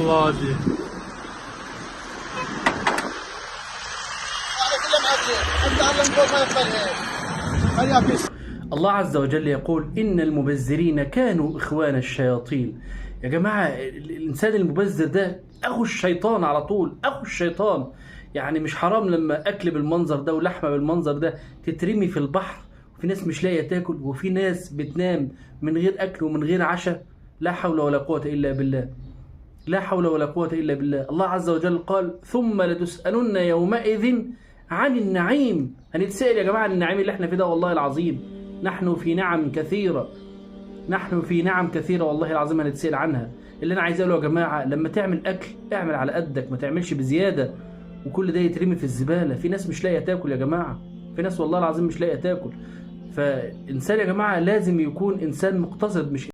Vallahi. الله عز وجل يقول إن المبذرين كانوا إخوان الشياطين. يا جماعة الإنسان المبذر ده أخو الشيطان على طول، أخو الشيطان. يعني مش حرام لما أكل بالمنظر ده ولحمة بالمنظر ده تترمي في البحر، وفي ناس مش لاقية تاكل، وفي ناس بتنام من غير أكل ومن غير عشاء. لا حول ولا قوة إلا بالله، لا حول ولا قوة إلا بالله. الله عز وجل قال ثم لتسألن يومئذ عن النعيم. هنتسأل يا جماعة عن النعيم اللي احنا فيه ده. والله العظيم نحن في نعم كثيرة، نحن في نعم كثيرة والله العظيم هنتسأل عنها. اللي أنا عايز أقوله يا جماعة، لما تعمل أكل اعمل على قدك، ما تعملش بزيادة وكل ده يترمي في الزبالة. في ناس مش لاقية تاكل يا جماعة، في ناس والله العظيم مش لاقية تاكل. فإنسان يا جماعة لازم يكون إنسان مقتصد، مش